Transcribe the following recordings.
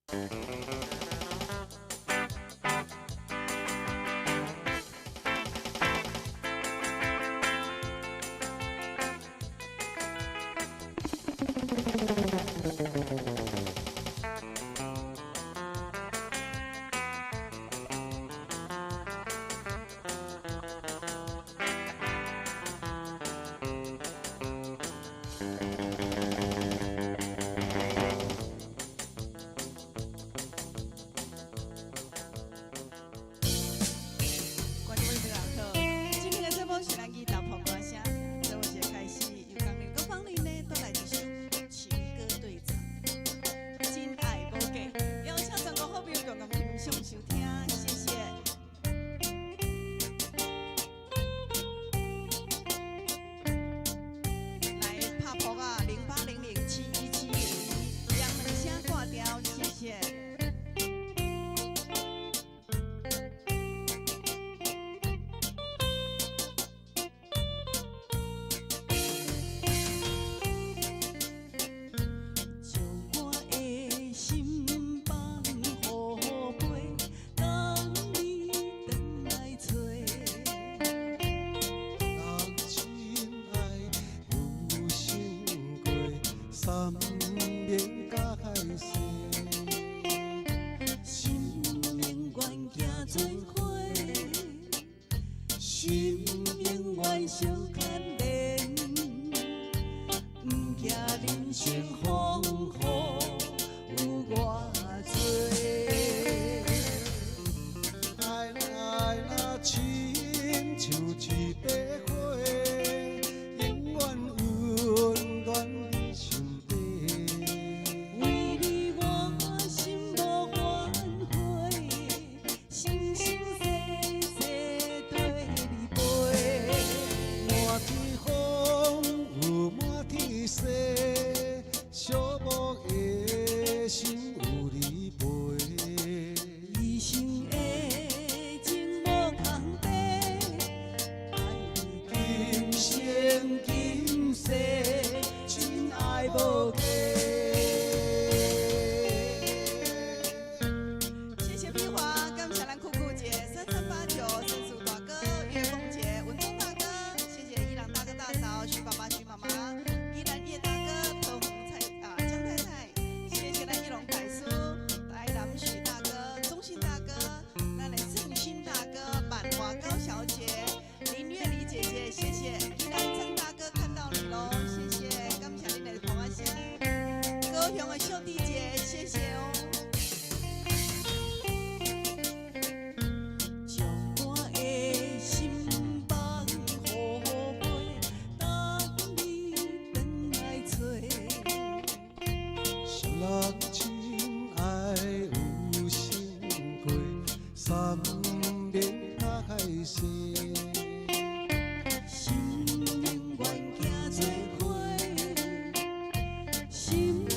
觀眾朋友好，今天的節目是咱去打破歌聲，節目一開始由江林、郭芳玲呢，帶來一首情歌對唱，真愛無假，邀請全國好朋友共同欣賞收聽，謝謝。來拍撲啊，0800-717-0，兩兩聲掛掉，謝謝。將我的心放予飛，等你轉來揣。人親愛有成過，山盟甲海誓。心永遠行做伙，心永遠相牽連，毋驚人生風雨有偌濟。愛愛若親像一塊花，永遠溫暖你心底。為你我心無反悔，生生世世綴你飛。滿天風雨滿天雪，寂寞的心有你陪。一生的情無空白，愛你今生今世，真愛無假。謝謝碧華，感謝咱酷酷姐3389，申叔大哥、月鳳姐、文忠大哥，謝謝伊朗大哥大嫂、徐爸爸、徐媽媽、宜蘭葉大哥、桃紅蔡啊江太太，謝謝咱一龍大叔、台南許大哥、中信大哥、咱的正興大哥、滿華高小姐、林月麗姐姐，謝謝宜蘭曾大哥看到你嘍，謝謝，感謝你的捧仔聲，高雄的秀弟姐，謝謝哦。將我的心放予飛，等你轉來揣。誰人親愛有成過，山盟甲海誓。心永遠行做伙，心永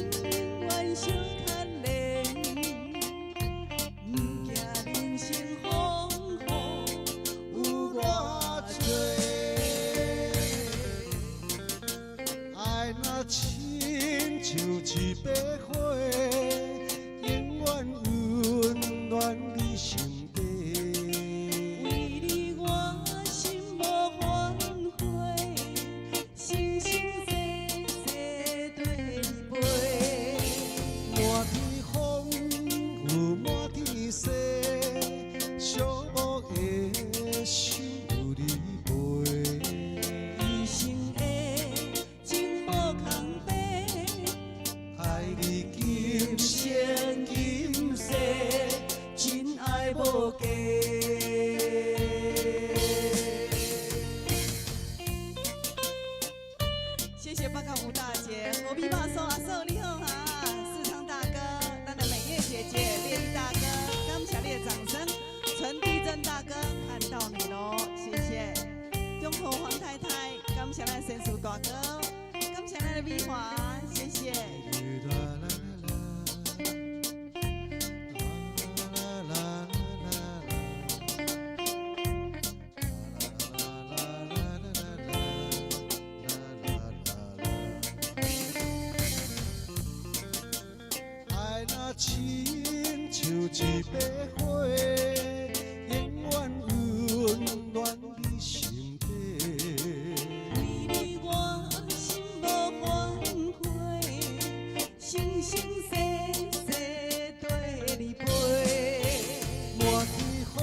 遠相牽連，毋驚人生風雨有偌濟。愛若親像一塊花，永遠溫暖你心底。為你我心無反悔，生生世世綴你飛。滿天風雨滿天雪，寂寞的心有你陪。一生的情無空白，愛你今生今世，真愛無假。謝謝報告吳大姐、何必爸說阿嫂你好哈，世昌大哥、咱的美月姐姐、烈力大哥，感謝你的掌聲。陳地震大哥看到你嘍，謝謝。中和黃太太，感謝咱神樹大哥，感謝咱的美華，謝謝。啦啦啦啦啦啦啦啦啦。愛若親一把火，永遠溫暖你心底。為你我心無反悔，生生世世綴你飛。滿天風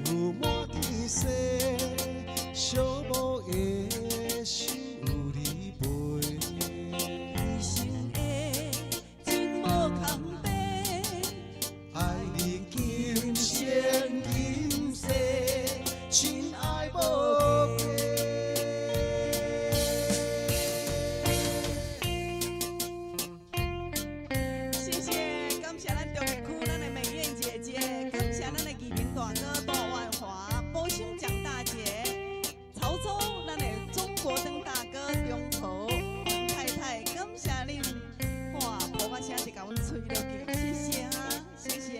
雨滿天雪，寂寞的心有你陪。一生的情無空白，愛你今生今世，親愛無假。謝謝，感謝咱中壢區咱的美艷姐姐，感謝咱的義民大哥杜萬華，波心蔣大姐，潮州咱的中國燈大哥中和黃太太，感謝恁，哇，噗仔聲就共阮催落去，謝謝啊，謝謝。謝謝。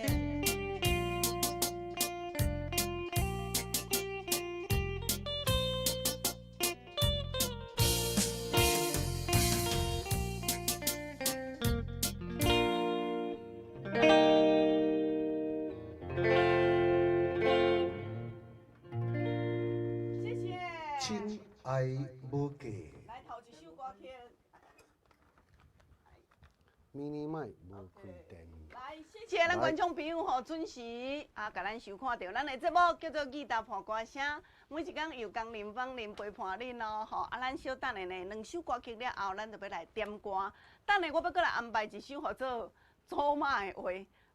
親愛無價，來頭一首歌曲。明年莫無開電。來，謝謝咱觀眾朋友吼，準時啊，共咱收看著咱的節目叫做《義大伴歌聲》，每一工由江林芳林陪伴恁哦，吼啊，咱小等下呢，兩首歌曲了後，咱就欲來點歌。等下我欲閣來安排一首號做祖媽的話、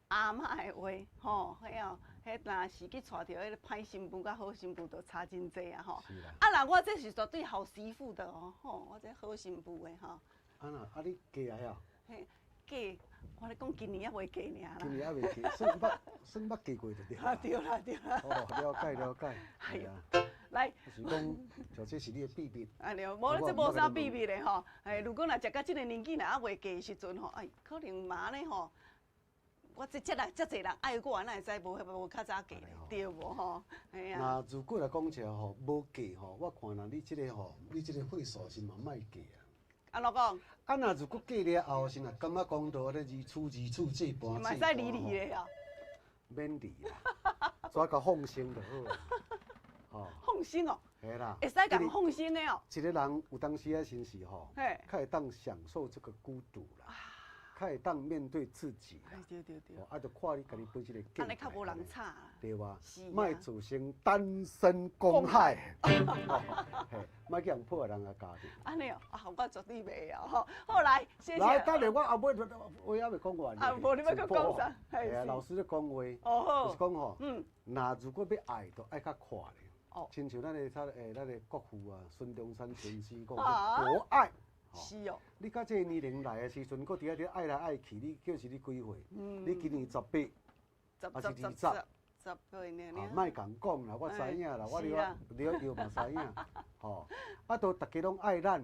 阿嬤的話，吼，彼哦，彼若是去娶著彼个歹新婦佮好新婦，就差真濟啊，吼。是啦。啊，若我這是絕對好媳婦的哦，吼，我這好新婦的吼。啊若啊，你嫁來啊？嘿，嫁，我咧講今年猶未嫁爾啦。今年猶未嫁，算捌算捌嫁過就對啦。啊，對啦對啦。哦，了解了解。哎呦，來。是講，就這是你的秘密。啊對，無這無啥秘密的吼。哎，如果若食到這个年紀，若猶未嫁的時陣吼，哎，可能嘛按呢吼。我這這來遮濟人愛我，哪會知無無較早嫁對無吼？嘿啊。若如果來講起來吼，無嫁吼，我看若你這个吼，你這個歲數是嘛莫嫁啊。按怎講？啊，若如果嫁了後是若感覺講到咧如此如此這般，嘛會使離離的啊。免離啦，煞共放生就好啦。吼。放生哦。嘿啦。會使共放生的哦。一個人有當時仔時是吼，較會當享受這個孤獨啦。較會當面對自己啦，對對對，啊，就看你家己本身的境界。按呢較無人吵啦，對吧？莫造成單身公害，嘿，莫去予人破壞人的家庭。按呢哦，啊，我絕對袂哦。吼，好來，謝謝。來，等下我後尾話猶未講完。啊，無你欲閣講啥？嘿啊，老師咧講話，就是講吼，若如果欲愛，就愛較快咧。哦。親像咱的啥誒，咱的國父啊，孫中山先生講博愛。是哦，你到這個年齡來的時陣，閣佇遐咧愛來愛去，你叫是你幾歲？你今年18，抑是二十？10歲爾。啊，莫共講啦，我知影啦，我了了搖嘛知影，吼，啊，都逐家攏愛咱，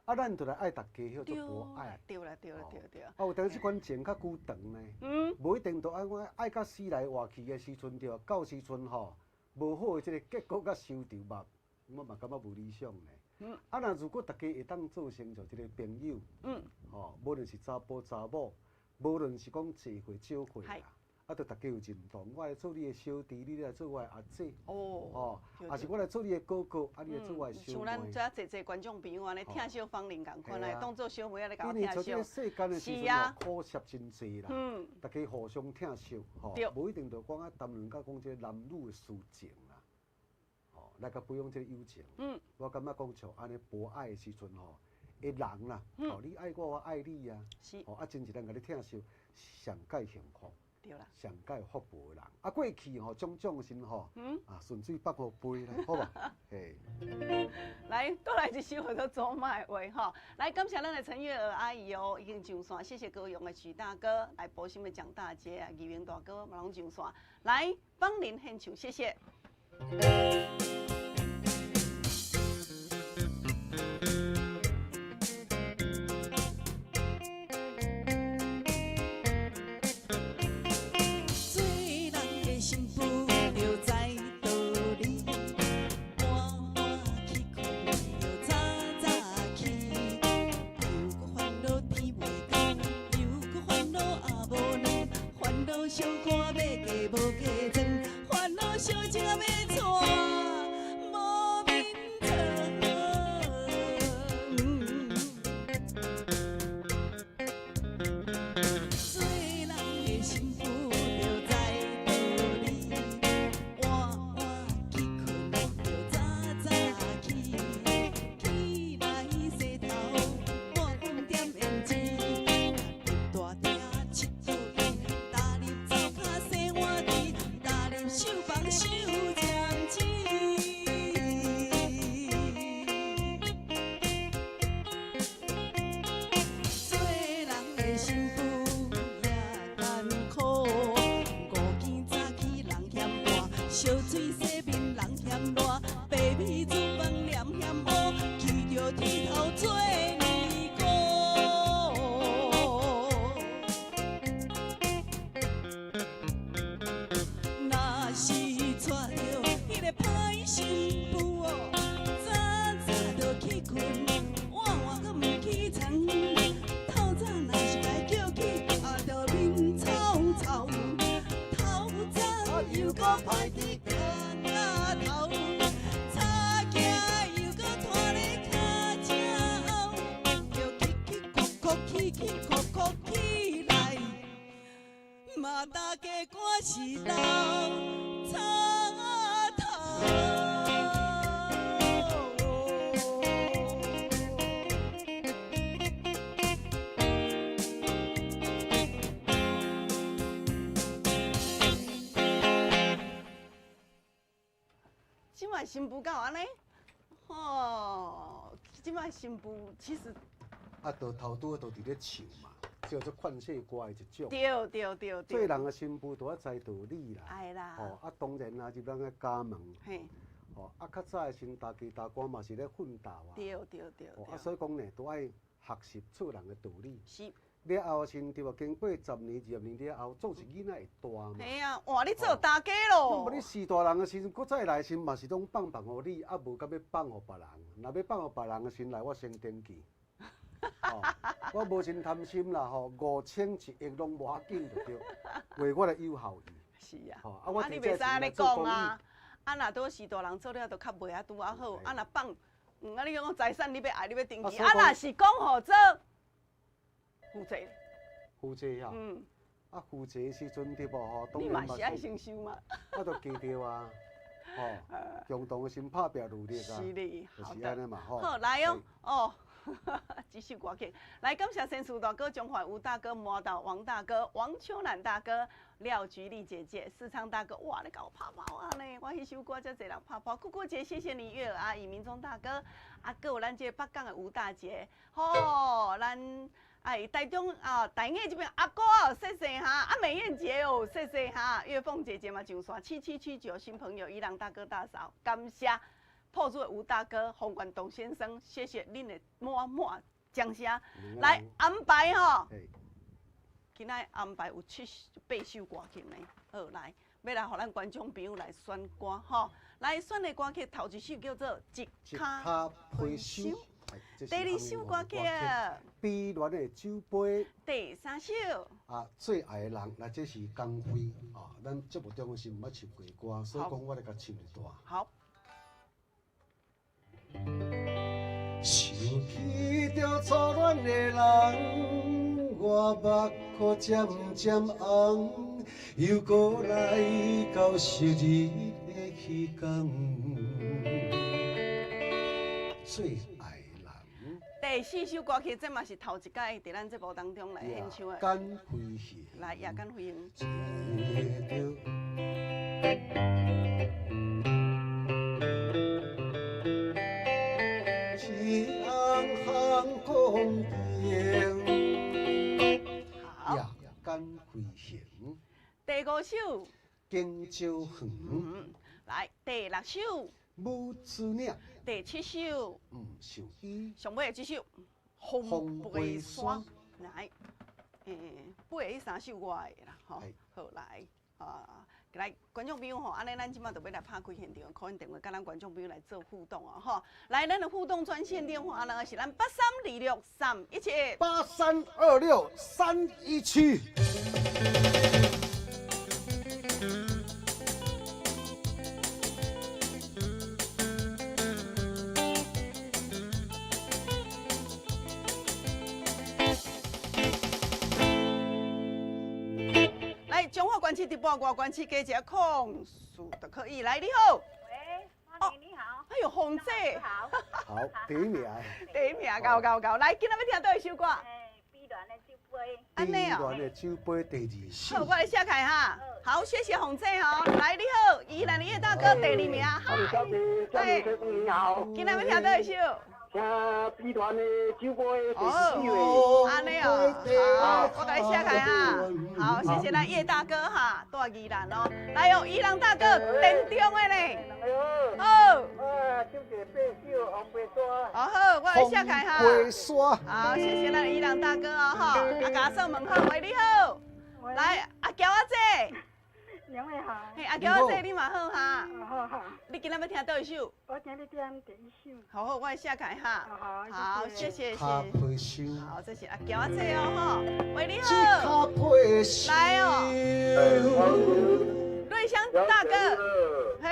啊，咱就來愛逐家，叫做博愛。對啦對啦對對。啊，有當時款情較久長呢，無一定都愛我愛甲死來活去的時陣，對，到時陣吼，無好的這個結果佮收場嘛，我嘛感覺無理想呢。啊，若如果逐家會當做成就一個朋友，吼，無論是查埔查某，無論是講濟歲少歲啦，啊，就逐家有認同，我來做你的小弟，你來做我的阿姐，哦，抑是我來做你的哥哥，啊，你來做我的小妹。像咱遮濟濟觀眾朋友按呢，疼惜芳玲仝款來當做小妹仔來共我疼惜。這個世間的時陣吼，苦澀真濟啦，逐家互相疼惜，吼，無一定就講啊談論到講這個男女的私情啦。來共培養這個友情，我感覺講像按呢博愛的時陣吼，的人啦，吼，你愛我，我愛你啊，吼，啊，真濟人共你疼惜，上蓋幸福，上蓋有福報的人。啊，過去吼，種種時吼，啊，純粹放予飛啦，好無？嘿。來，閣來一首叫做《祖媽的話》吼，來感謝咱的陳月娥阿姨哦，已經上線，謝謝高雄的許大哥，來埔心的蔣大姐啊，義明大哥嘛攏上線，來芳玲獻唱，謝謝。做人的新婦著知道理，半半去睏著早早起，又閣煩惱天袂光，又閣煩惱也無卵，煩惱小可燒水洗面人嫌熱，白米煮飯念嫌烏，去著鐵頭做尼姑。若是娶著彼个歹新婦哦，早早就去睏，晚晚閣毋起床。透早若是共伊叫起，啊，就面臭臭。透早又閣歹佇跤頭，早行又閣拖咧跤車後，叫起起哭哭起起哭哭起來。嘛大家歌是老草頭。這擺新婦敢有按呢？吼，這擺新婦其實啊，就頭拄仔都佇咧唱嘛，叫做勸世歌的一種。對對對對。做人的新婦都愛知道理啦。愛啦。吼，啊，當然啊，入咱個家門。吼，啊，較早的時，大家大官嘛是咧奮鬥啊。對對對。吼，啊，所以講呢，都愛學習做人的道理。是。了後時對無？經過10年、20年了後，總是囡仔會大嘛。嘿啊，哇！你做大家咯。無你序大人的時陣，閣再來的時陣嘛是攏放放予你，啊無敢欲放予別人。若欲放予別人的時陣來，我先登記。吼，我無真貪心啦吼，5000一億攏無要緊就對，為我來有效益。是啊。吼，啊我啊你袂使按呢講啊！啊若拄序大人做了，就較袂啊拄仔好。啊若放，啊你講財產你欲愛，你欲登記。啊若是講予做負債。負債啊？嗯。啊負債時陣對無吼？你嘛是愛先收嘛？我都記著啊，吼，共同的心拍拚努力啊。是哩，就是按呢嘛吼。好，來哦，哦。這首歌曲，來感謝先師大哥、中華吳大哥、魔豆王大哥、王秋蘭大哥、廖菊麗姐姐、四昌大哥，哇，你共我拍炮啊呢！我彼首歌遮濟人拍炮，姑姑姐，謝謝你，月兒阿姨、民眾大哥，啊，閣有咱這個北港的吳大姐，吼，咱哎台中啊台藝這邊阿哥哦，謝謝哈，啊美艷姐哦，謝謝哈，月鳳姐姐嘛上線，7779新朋友，伊朗大哥大嫂，感謝。破主的吳大哥、洪冠東先生，謝謝恁的滿滿掌聲。來安排吼，今仔安排有七八首歌曲呢。好，來，欲來予咱觀眾朋友來選歌吼。來選的歌曲頭一首叫做《一跤批收》，第二首歌曲《悲戀的酒杯》，第三首啊，最愛的人，來這是江蕙啊。咱節目中是毋捌唱過歌，所以講我來共唱一段。好。想起著初戀的人，我目眶渐渐紅，又閣來到昔日的彼天。最愛人。第四首歌曲，這嘛是頭一擺佇咱節目當中來獻唱的。夜間飛行。來，夜間飛行。好。夜間飛行。第五首。香蕉園。來，第六首。母子嶺。第七首。毋想伊。上尾的這首。風飛山。來，尾的彼三首我愛的啦，吼。好，來，啊。來，觀眾朋友吼，按呢咱這馬就欲來拍開現場，call in 電話，佮咱觀眾朋友來做互動哦，吼。來，咱的互動專線電話呢是咱8326317， 8326317。來，彰化縣市直播，外縣市加一個空數就可以。來，你好。喂，芳玲你好。哎喲，鳳姐。好。好，第一名。第一名，𠢕𠢕𠢕。來，今仔欲聽佗一首歌？哎，悲戀的酒杯。按呢喔。悲戀的酒杯第二首。好，我來寫開哈。好，謝謝鳳姐哦。來，你好，宜蘭的葉大哥第二名。小姐，小姐，你好。今仔欲聽佗一首？聽美鸞的酒杯第四首。按呢哦，好，我共你寫開啊。好，謝謝咱葉大哥哈，蹛宜蘭哦。來哦，宜蘭大哥，電中的呢。好。啊，唱第八首《風飛沙》。哦好，我來寫開哈。風飛沙。好，謝謝咱宜蘭大哥哦哈。啊，共阿嫂問好，喂，你好。來，阿嬌仔姐。兩位好。嘿，阿嬌仔姐，你嘛好哈？好好。你今仔欲聽佗一首？我今日點第一首。好好，我來寫開哈。好，好，謝謝，謝謝。好，這是阿嬌仔姐哦，吼。喂，你好。來哦。瑞香大哥。嘿。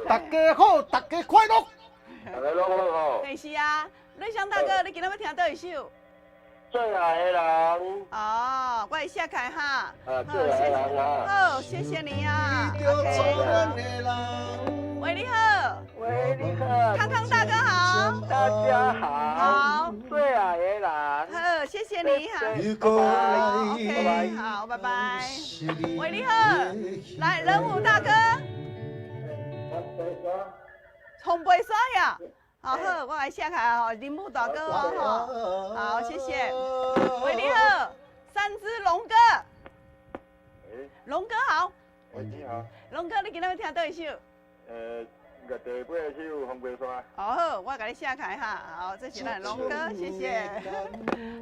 大家好，大家快樂。大家好。嘿，是啊，瑞香大哥，你今仔欲聽佗一首？最愛的人。哦，我會寫開哈。啊，最愛的人啊。好，謝謝你啊。OK。喂，你好。喂，你好。康康大哥好。大家好。好。最愛的人。好，謝謝你哈。拜拜。 OK，好，拜拜。喂，你好。來，仁武大哥。風飛沙呀。好好，我來寫開吼，林武大哥哦，好，謝謝。喂，你好，三只龍哥。龍哥好。喂，你好。龍哥，你今仔欲聽佗一首？第八首《風飛沙》。哦好，我共你寫開哈。好，這是咱龍哥，謝謝。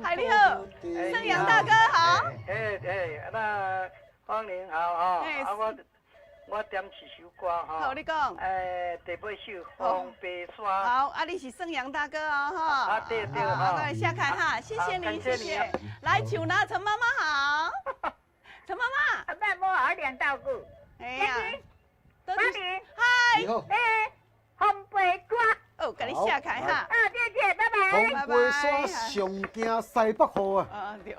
嗨，你好，盛陽大哥好。哎哎，那芳玲好哈。啊我。我點一首歌吼。好，你講。第八首《風飛沙》。好，啊，你是盛陽大哥哦，哈。啊，對對哈。我來寫開哈，謝謝你，謝謝。來，樹拿陳媽媽好。陳媽媽。阿伯無好兩道句。哎呀。芳玲。嗨。哎，風飛沙。哦，共你寫開哈。啊，謝謝，拜拜。風飛沙上驚西北雨啊。啊對。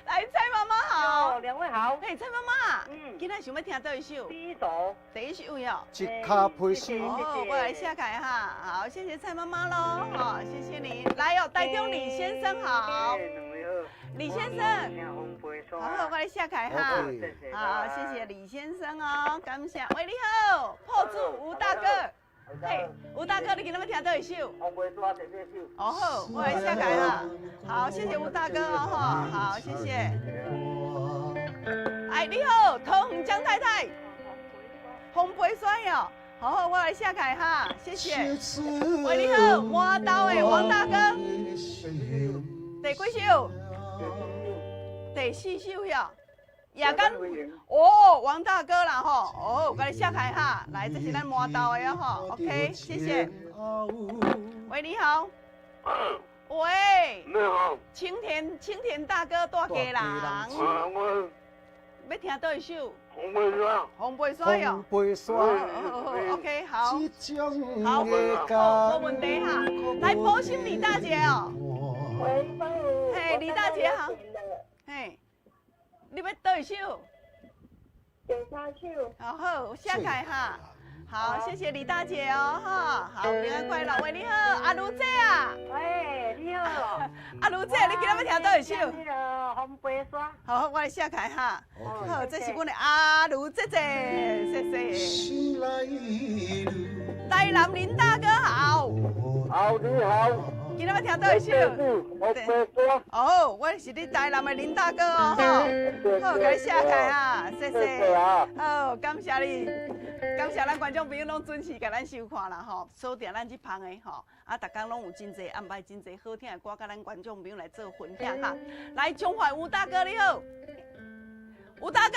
來，蔡媽媽好。兩位好。嘿，蔡媽媽。嗯。今仔想欲聽佗一首？第一首。第一首喲。一跤皮箱。哦，我來寫開哈。好，謝謝蔡媽媽嘍。好，謝謝你。來哦，台中李先生好。李先生。好，我來寫開哈。好，謝謝李先生哦，感謝。喂，你好，破主吳大哥。嘿，吳大哥，你今仔欲聽佗一首？風飛沙第八首。哦好，我來寫開哈。好，謝謝吳大哥哦，哈，好，謝謝。哎，你好，桃園江太太。風飛沙喲，好好，我來寫開哈，謝謝。喂，你好，磨刀的王大哥。第幾首？第四首喲。夜間哦，王大哥啦吼，哦，共你寫開哈，來，這是咱磨刀的哦吼，OK，謝謝。喂，你好。喂。你好。青田，青田大哥蹛基隆。啊，我。欲聽佗一首？風飛沙。風飛沙喲。風飛沙。 OK，好。好，好，無問題哈。來，波心李大姐哦。喂，嘿，李大姐好。嘿。你欲佗一首？第三首。好好，寫開哈。好，謝謝李大姐哦，哈。好，平安快樂。喂，你好，阿盧姐啊。喂，你好。阿盧姐，你今仔欲聽佗一首？那個風飛沙。好，我來寫開哈。好，這是阮的阿盧姐姐，謝謝。台南林大哥好。好，你好。今仔欲聽佗一首？風飛沙。哦，我是你台南的林大哥哦，吼。好，共你寫開啊，謝謝。好，感謝你，感謝咱觀眾朋友攏準時共咱收看啦，吼，鎖定咱這芳的吼，啊，逐工攏有真濟安排真濟好聽的歌，共咱觀眾朋友來做分享哈。來，彰化吳大哥你好，吳大哥。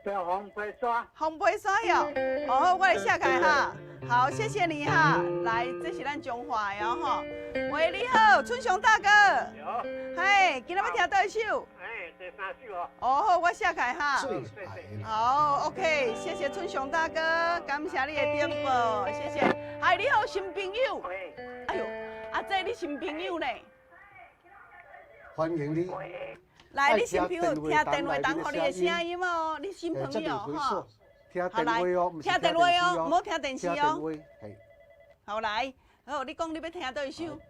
聽風飛沙。風飛沙喲，哦好，我來寫開哈。好，謝謝你哈。來，這是咱彰化的哦吼。喂，你好，春雄大哥。嘿，今仔欲聽佗一首？哎，第三首哦。哦好，我寫開哈。好，OK，謝謝春雄大哥，感謝你的點播，謝謝。嗨，你好，新朋友。哎呦，阿姐，你新朋友呢？歡迎你。來，你新朋友聽電話，等予你的聲音哦，你新朋友吼。聽電話哦，聽電話哦，毋好聽電視哦。好來，好，你講你欲聽佗一首？聽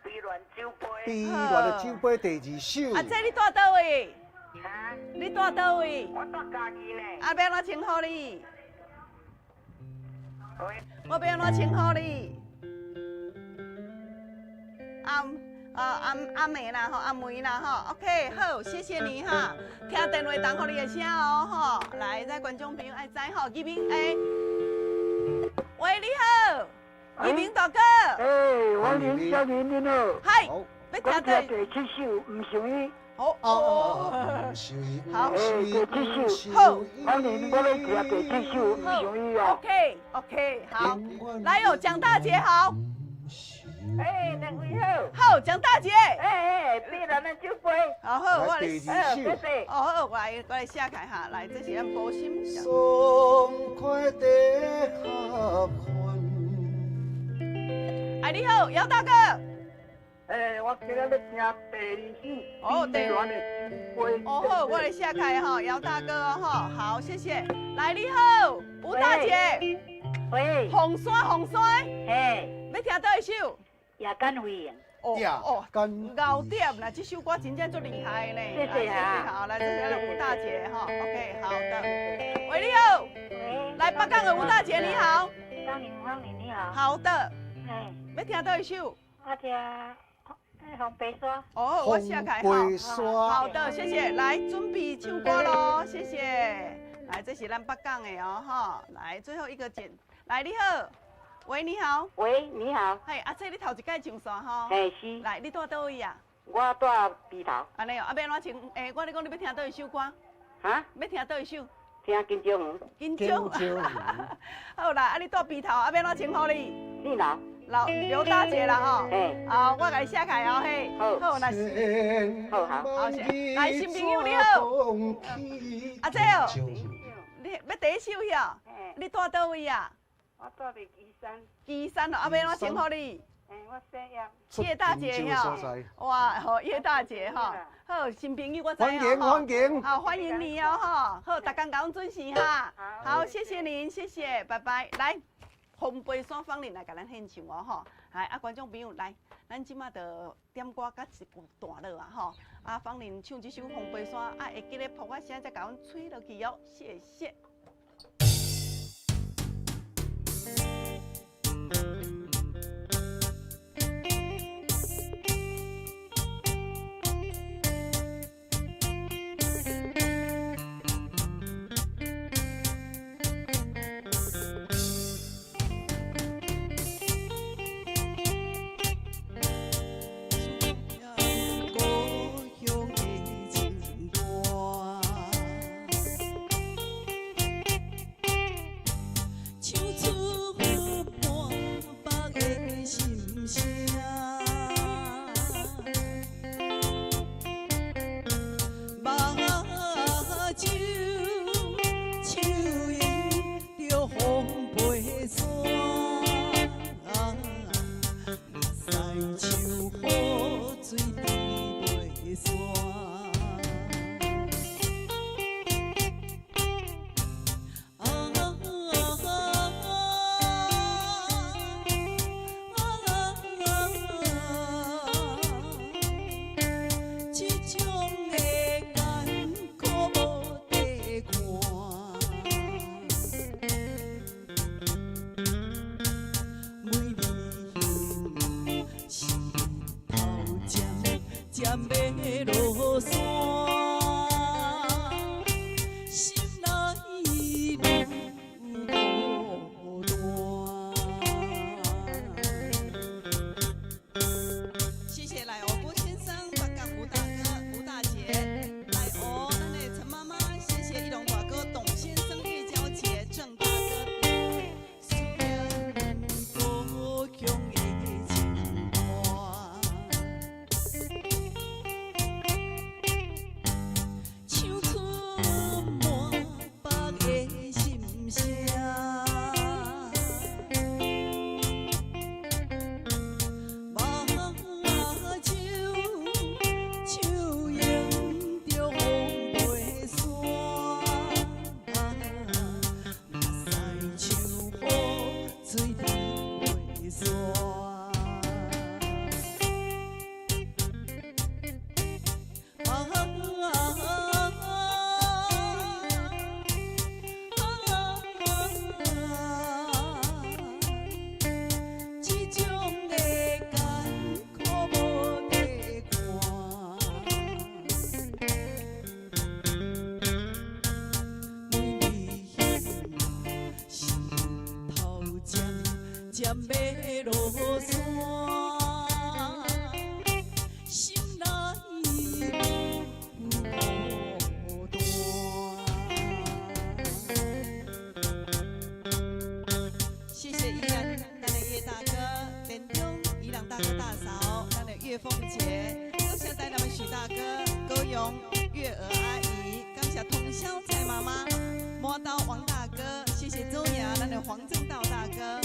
彼个美鸞酒杯。美鸞的酒杯第二首。阿姐，你蹛佗位？哈？你蹛佗位？我蹛嘉義呢。啊，欲按怎稱呼你？我欲按怎稱呼你？阿啊阿阿妹啦吼，阿梅啦吼，OK，好，謝謝你哈。聽電話等予你的聲哦吼。來，這觀眾朋友愛知吼，宜明欸，喂，你好，宜明大哥。欸，歡迎小玲你好。嗨，好，欲我聽這聽第七首，毋想伊。好哦，好，欸，第七首。好，歡迎，我欲聽第七首，毋想伊哦。 OK OK，好，來哦，蔣大姐好。欸，兩位好。好，蔣大姐。欸欸，別人的酒杯。好好，我來。第二首。謝謝。哦好，我來寫開哈，來，這是咱保心。爽快地合困。哎，你好，姚大哥。欸，我今仔欲聽第二首。哦，第二首。哦好，我來寫開哈，姚大哥哦吼，好，謝謝。來，你好，吳大姐。喂。鳳山，鳳山。嘿。欲聽佗一首？夜間飛行。哦哦，𠢕點啦！這首歌真正足厲害呢。謝謝哈。好，來，這是咱吳大姐哈。OK，好的。喂，你好。喂。來，北港的吳大姐你好。張玲，芳玲你好。好的。哎。欲聽佗一首？我聽。鳳飛沙。哦，我寫開哈。好的，謝謝。來，準備唱歌囉，謝謝。來，這是咱北港的哦，哈。來，最後一個簡，來，你好。喂，你好。喂，你好。嘿，阿姐，你頭一擺上線吼？嘿，是。來，你住佗位啊？我住埤頭。按呢哦，啊，欲按怎稱？欸，我咧講你欲聽佗一首歌？哈？欲聽佗一首？聽金鐘園。金鐘。好啦，啊，你住埤頭，啊，欲按怎稱呼你？姓劉。劉劉大姐啦吼。嘿。好，我共你寫開哦，嘿。好。好，那是。好好。好，來，新朋友你好。阿姐哦，你欲第一首遐？你住佗位啊？我住佇旗山。旗山哦，啊，欲按怎稱呼你？欸，我姓葉。葉大姐吼，哇，好，葉大姐吼，好，新朋友我知歡迎歡迎，好，歡迎你哦，吼，好，逐工共阮準時哈，好，謝謝您，謝謝，拜拜，來，風飛山芳玲來共咱獻唱哦，吼，來，啊，觀眾朋友來，咱這馬就點歌甲一個段落啊，吼，啊，芳玲唱這首風飛山，啊，會記得噗仔聲才共阮吹落去哦，謝謝。朗大哥大嫂，咱的月凤姐，感謝台南的許大哥、高勇、月娥阿姨，感謝通宵蔡媽媽、磨刀王大哥，謝謝周雅，咱的黃正道大哥，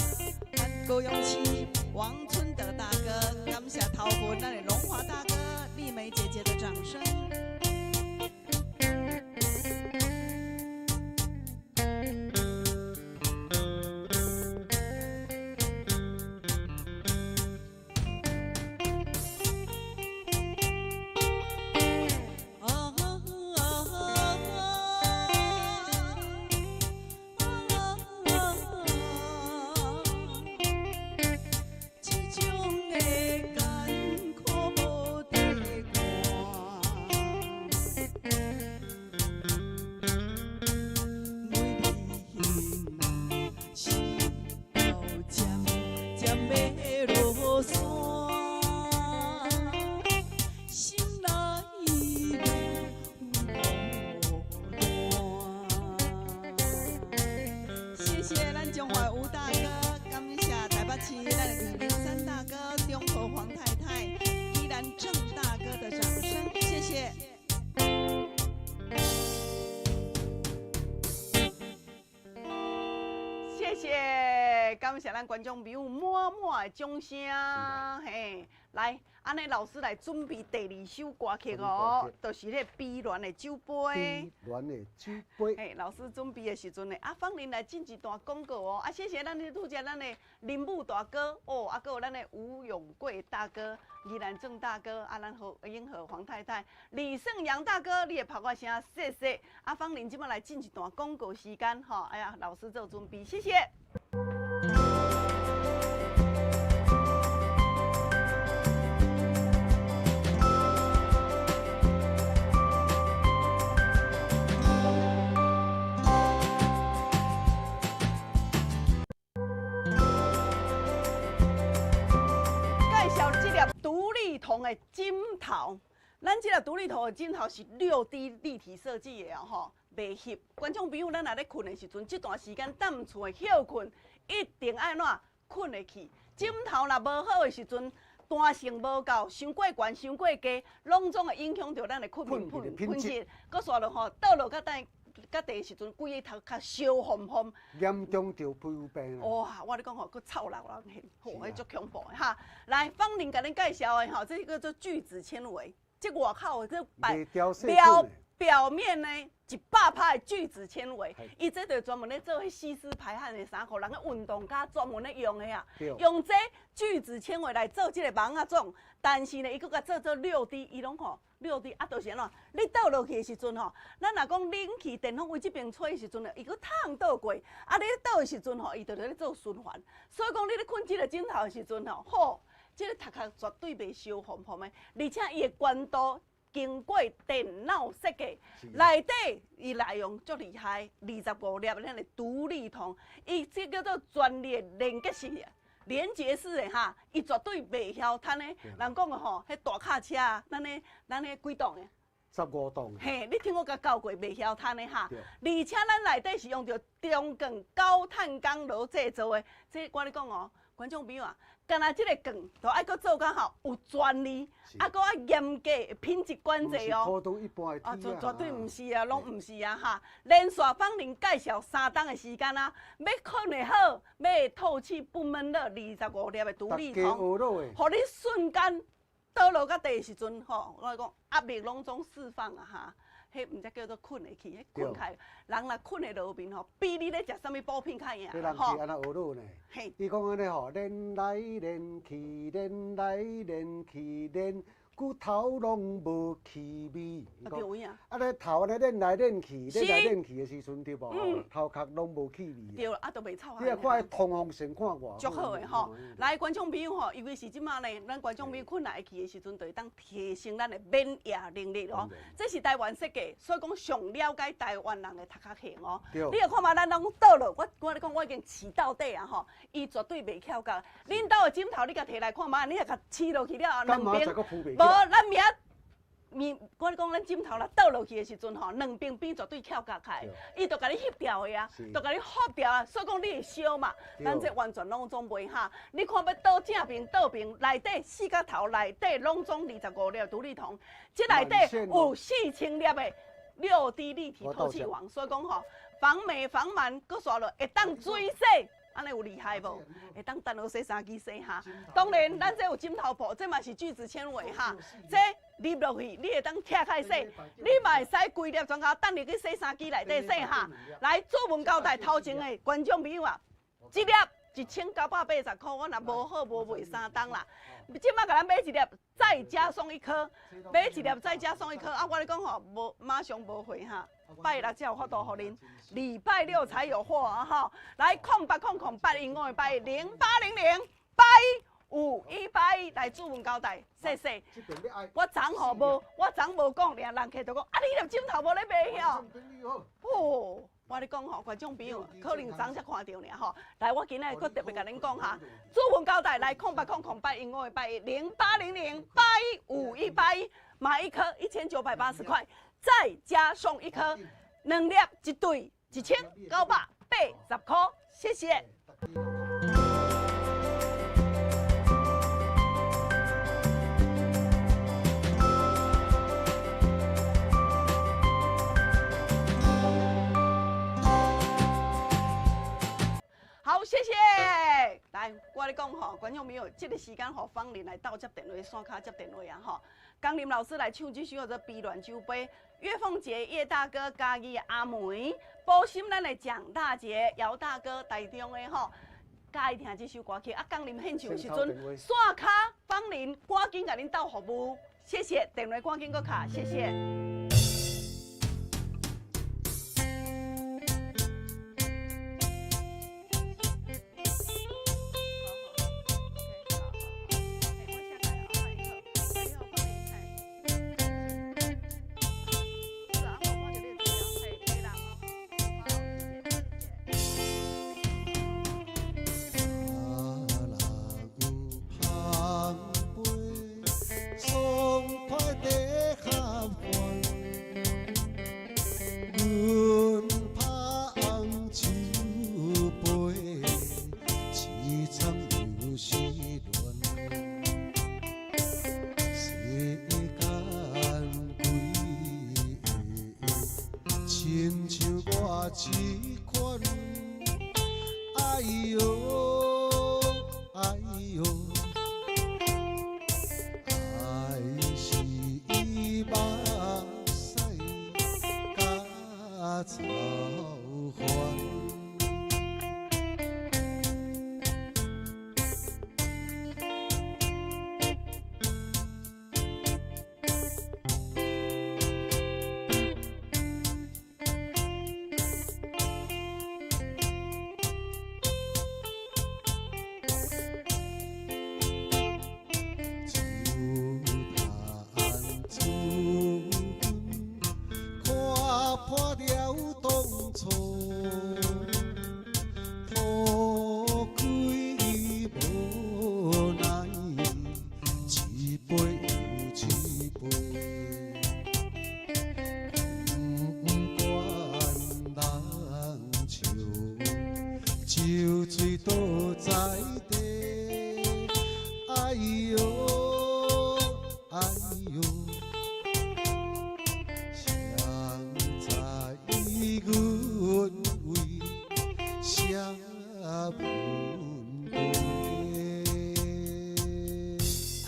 咱高勇七王春德大哥，感謝桃湖咱的龍華大哥、麗梅姐姐的掌聲。這種的艱苦無得看，每日心頭漸漸欲落山，心內面有孤單。謝謝咱中華吳大哥，感謝台北市咱的李明山大哥、中和黃太太、宜蘭鄭大哥的掌聲，謝謝。謝謝，感謝咱觀眾朋友滿滿的掌聲，嘿，來，按呢老師來準備第二首歌曲哦，就是那個悲戀的酒杯。悲戀的酒杯。嘿，老師準備的時陣呢，啊，芳玲來進一段廣告哦，啊，謝謝咱的拄才咱的林武大哥哦，啊，閣有咱的吳永貴大哥、宜蘭鄭大哥，啊，咱何英和黃太太、李勝陽大哥，你的拍我聲，謝謝。啊，芳玲這擺來進一段廣告時間，吼，哎呀，老師做準備，謝謝。介紹這粒獨立銅的枕頭，咱這粒獨立銅的枕頭是6D 立體設計的哦，吼，袂翕。觀眾朋友，咱若咧睏的時陣，這段時間踮厝的歇睏，一定愛怎睏會去。枕頭若無好的時陣，彈性無夠，傷過懸、傷過低，攏總會影響著咱的睏眠品質。閣煞落吼，倒落較等較地的時陣，規个頭較燒烘烘，嚴重著皮膚病啦。哇！我咧講吼，閣臭老人現，吼，彼足恐怖的哈。來，芳玲共恁介紹的吼，這個叫做聚酯纖維，這外口的這表表面呢100%的聚酯纖維，伊這就專門咧做彼吸濕排汗的衫褲，人咧運動家專門咧用的啊。用這聚酯纖維來做這個網仔種，但是呢，伊閣共做做6D，伊攏吼6D 啊，就是按怎？你倒落去的時陣吼，咱若講冷氣電風往這邊吹的時陣，伊閣燙倒過，啊，你咧倒的時陣吼，伊就咧做循環。所以講，你咧睏這個枕頭的時陣吼，好，這個頭殼絕對袂燒烘烘的，而且伊的溫度經過電腦設計，內底伊內容足厲害，25粒咱的獨立銅，伊這叫做專利連結式、連結式的哈，伊絕對袂曉攤的。人講的吼，彼大卡車，咱彼幾檔的？ 15檔。嘿，你聽我共教過，袂曉攤的哈。而且咱內底是用著中鋼高碳鋼爐製造的，這我咧講哦，觀眾朋友啊，干焦這個鋼，都愛閣做較吼有專利，啊，閣愛嚴格品質管制哦。普通一般的啊，絕絕對毋是啊，攏毋是啊哈。連續芳玲介紹3冬的時間啊，欲睏會好，欲透氣不悶熱，25粒的獨立銅，予你瞬間倒落較地的時陣吼，我講壓力攏總釋放啊哈。彼毋才叫做睏會去，彼睏開，人若睏會落眠吼，比你咧食啥物補品較贏。彼人是按怎學落呢？伊講按呢吼，練來練去，練來練去，練骨頭攏無氣味。啊對有影。啊，咧頭按呢練來練去，練來練去的時陣對無？頭殼攏無氣味。對，啊，都袂臭。你若看彼通風性看偌足好的吼。來，觀眾朋友吼，尤其是這馬呢，咱觀眾朋友睏來會去的時陣，就會當提升咱的免疫能力哦。這是台灣設計，所以講上了解台灣人的頭殼型哦。你若看嘛，咱攏倒落，我咧講，我已經飼到底啊吼，伊絕對袂翹角。恁兜的枕頭，你共提來看覓，你若共飼落去了後，兩邊無，咱明面，我咧講咱枕頭若倒落去的時陣吼，兩邊邊絕對翹夾開，伊就共你翕掉的啊，就共你翕掉啊，所以講你會燒嘛。咱這完全攏總袂哈，你看欲倒正爿倒爿，內底四角頭內底攏總25粒獨立銅，這內底有4000粒的6D 立體透氣網，所以講吼，防霉防蟎，閣煞落會當水洗。按呢有厲害無？會當等落洗衫機洗哈。當然，咱這有枕頭布，這嘛是聚酯纖維哈。這入落去，你會當拆開洗，你嘛會使規粒全共等入去洗衫機內底洗哈。來，主文交代頭前的觀眾朋友啊，一粒1980塊，我若無好無賣三冬啦。這擺共咱買一粒，再加送一顆，買一粒再加送一顆啊！我咧講吼，無馬上無貨哈。拜六才有法度予恁，禮拜六才有貨啊！哈，來0800 00815 181來主文交代，謝謝。我昨吼無，我昨無講，連人客就講啊，你粒枕頭無咧賣遐？哦，我咧講吼，觀眾朋友可能昨才看著爾吼。來，我今仔日閣特別共恁講哈，主文交代來0800 00815 181，買一顆1980塊。再加送一顆，兩粒一對，1980塊，謝謝。好，謝謝。來，我咧講吼，觀眾朋友，這個時間予芳玲來鬥接電話，線跤接電話啊吼。江林老師來唱這首叫做《悲戀酒杯》。岳鳳杰、葉大哥、嘉義阿梅、寶心咱的蔣大姐、姚大哥、台中的吼，佮意聽這首歌曲。啊，江林獻唱的時陣，線跤芳玲趕緊共恁鬥服務，謝謝，電話趕緊閣敲，謝謝。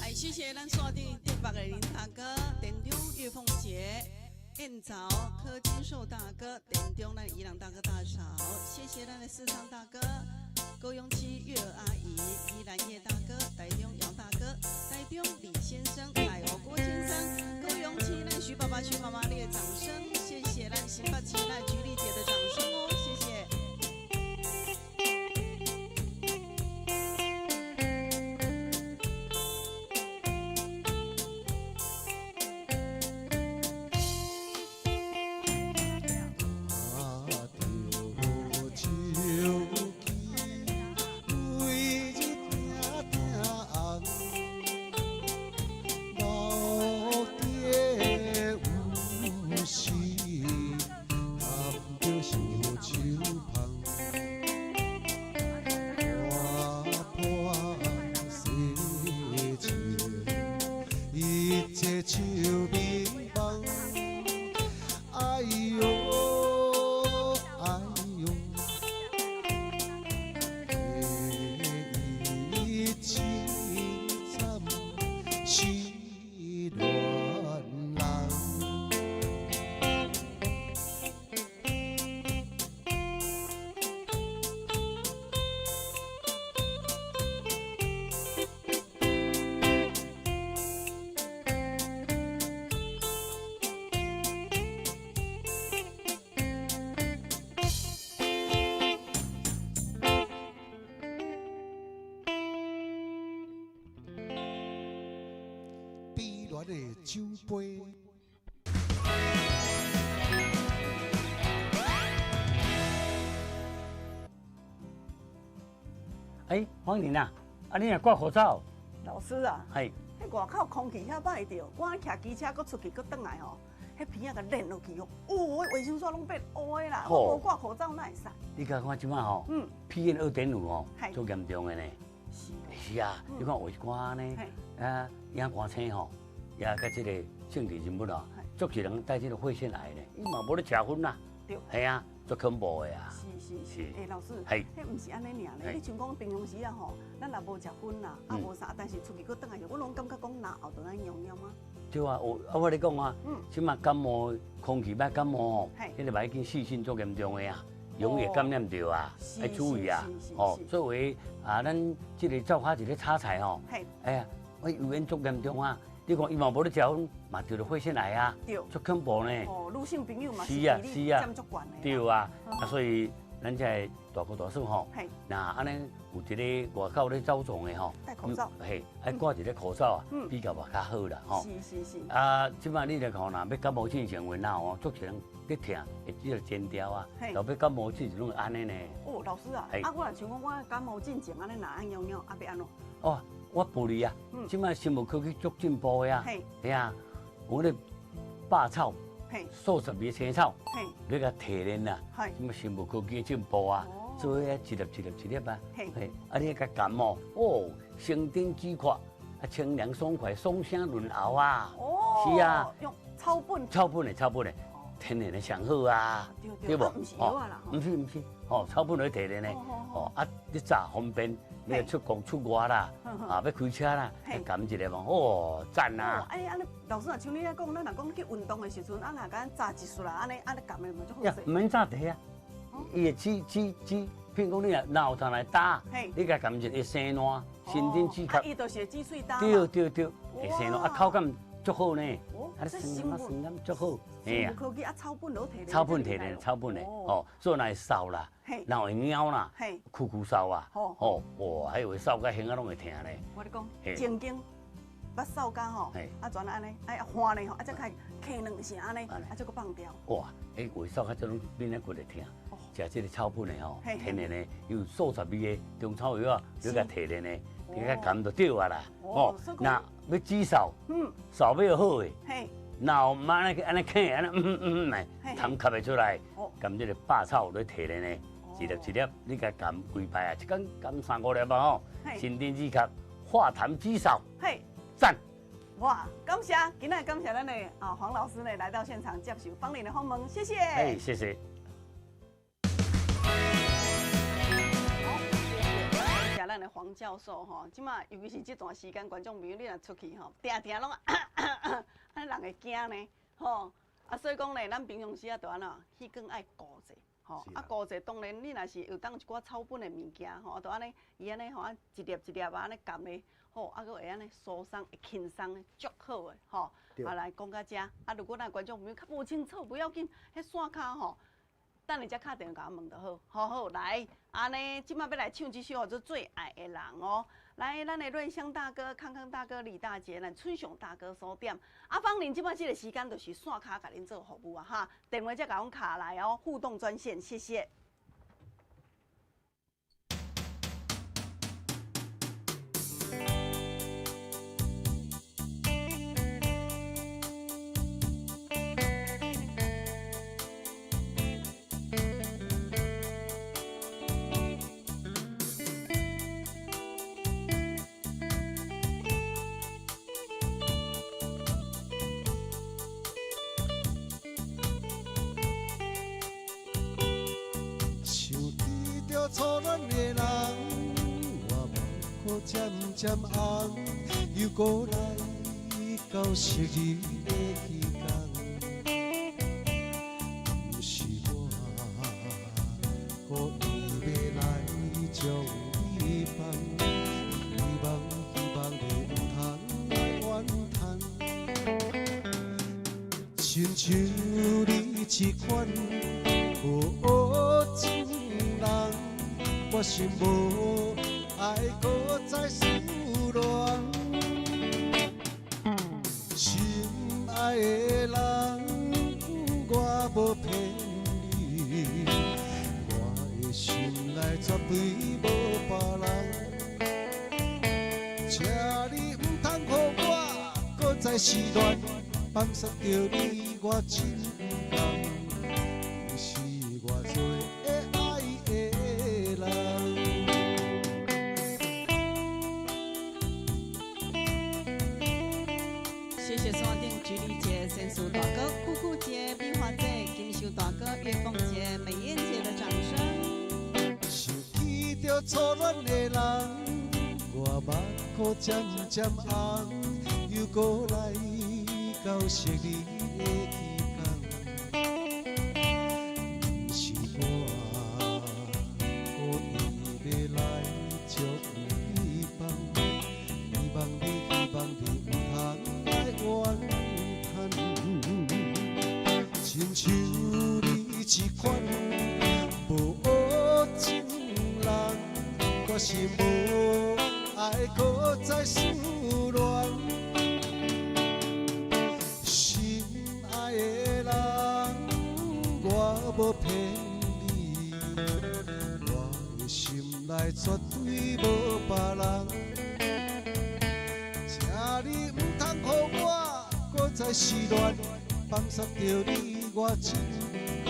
哎，謝謝咱線頂竹北的林大哥，田中岳鳳杰、燕藻柯金壽大哥，田中咱宜蘭大哥大嫂，謝謝咱的四倉大哥，高雄市月兒阿姨，宜蘭葉大哥，台中姚大哥，台中李先生，大湖郭先生，高雄市咱徐爸爸、徐媽媽，你的掌聲，謝謝咱新北市咱菊麗姐的掌聲哦，謝謝。拿戀的酒杯。欸，芳玲啊，啊你若掛口罩？老師啊，係，彼外口空氣遐歹著，我騎機車閣出去閣轉來吼，彼鼻仔共練落去哦，哦，衛生紙攏變烏的啦，我無掛口罩哪會使？你敢看這擺吼，PM 2.5吼，足嚴重的呢。是。是啊，你看有一寡呢，啊，影歌星吼，也佮這個政治人物啊，足濟人帶這個肺腺癌呢，伊嘛無咧食薰啦。對。係啊。足恐怖的啊！是是是，欸，老師，彼毋是按呢爾咧。你像講平常時啊吼，咱若無食薰啦，啊無啥，但是出去閣轉來時，我攏感覺講嚨喉都按癢癢啊。對啊，有啊，我咧講啊，這馬感冒，空氣歹感冒吼，彼個歹緊細菌足嚴重的啊，容易感染著啊，愛注意啊，哦，作為啊，咱這個灶跤一咧炒菜吼，哎呀，我油煙足嚴重啊。你看伊嘛無咧食薰，嘛得著肺腺癌啊，足恐怖呢。哦，女性朋友嘛是比例占足懸的。對啊，啊所以咱這个大哥大嫂吼，若按呢有一个外口咧走動的吼，戴口罩，嘿，愛掛一个口罩啊，比較嘛較好啦，吼。是是是。啊，這擺你來看若欲感冒進前有哪吼，足濟人咧疼，會這個尖叫啊，後欲感冒進前攏會按呢呢。哦，老師啊，啊我若像講我感冒進前按呢若按癢癢，啊欲按怎？哦。我報你啊，這擺生物科技足進步的啊，係啊，有那個百草，數十味青草，你共提煉啊，這擺生物科技進步啊，做遐一粒一粒一粒啊，嘿，啊你共感冒，哦，生津止渴，啊清涼爽快，爽聲潤喉啊，是啊，用草本，草本的草本的，天然的上好啊，對無？哦，毋是毋是，哦，草本來提煉的，哦啊，你炸方便。你出國出外啦，啊，欲開車啦，含一个嘛，哦，讚啊！哎，按呢老師啊，像你遐講，咱若講去運動的時陣，啊，若共炸一束啦，按呢按呢含的嘛足好勢。毋免炸茶啊，伊會煮煮煮，譬如講你若鬧上來打，你共含一个生爛，生津止渴。伊就是會止喙焦。對對對，會生爛啊，口感足好呢。哦，這生物感足好。生物科技啊，草本攏提煉。草本提煉，草本的，哦，所以若會瘦啦。若會貓啦，咳咳嗽啊，吼，哇，彼有嗽甲胸仔攏會疼咧。我咧講，正經，捌嗽甲吼，啊，全按呢，哎，汗咧吼，啊，才開咳兩聲按呢，啊，才閣放掉。哇，彼有嗽甲這攏面仔骨會疼。食這個草本的吼，天然的，有數十味的中草藥啊，你共提煉的，你共含就對啊啦。哦，若欲止嗽，嗽欲好的。若毋按呢按呢咳，按呢来，痰吸會出來，含這個百草來提煉的。一粒一粒，你共含幾擺啊？一工含三五粒啊吼，生津止咳，化痰止嗽，嘿，讚！哇，感謝，今仔感謝咱的啊黃老師呢來到現場接受芳玲的訪問，謝謝。哎，謝謝。好，謝謝。感謝咱的黃教授吼，這馬尤其是這段時間，觀眾朋友你若出去吼，定定攏按呢人會驚呢，吼啊，所以講呢，咱平常時啊，就按怎，彼管愛顧者。吼，啊，顧者當然，你若是有當一寡草本的物件吼，就按呢，伊按呢吼，啊一粒一粒啊按呢含的，吼，啊閣會按呢疏鬆會輕鬆的，足好的吼。啊來講到遮，啊如果咱觀眾朋友較無清楚，不要緊，彼線跤吼，等下才敲電話共我問就好。好好來，按呢，這擺欲來唱這首叫做《最愛的人》哦。來，咱的瑞香大哥、康康大哥、李大姐，咱春雄大哥所點。啊，芳玲這擺這個時間就是線跤共恁做服務啊，哈，電話才共阮敲來哦，互動專線，謝謝。初戀的人，我目眶渐渐红，又阁來到昔日的彼天。毋是我故意欲來將你放，希望希望你毋通來怨嘆，親像你這款無情人。我心無愛閣再失戀，想再失恋，放杀著你，我真毋甘。你是我最爱的人。谢谢山顶菊丽姐、仙树大哥、姑姑姐、美华姐、金秀大哥、月凤姐、美艳姐的掌声。想起著初恋的人，我目眶渐渐红，又阁来到昔日的天空。不是我故意欲来将你放，希望你，希望你毋通来怨叹。亲像你这款无情人，我是无爱阁再思恋。心爱的人，我无骗你，我的心内绝对无别人。请你毋通予我阁再失恋，放杀著你，我真毋甘。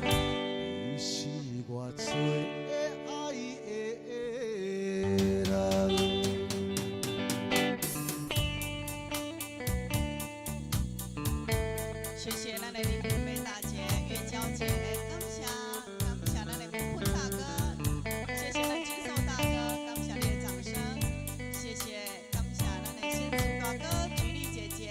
你是我最爱的人。谢谢咱的林美大姐、月娇姐，感谢感谢咱的明坤大哥，谢谢咱金寿大哥，感谢你的掌声，谢谢感谢咱的仙子大哥、菊丽姐姐、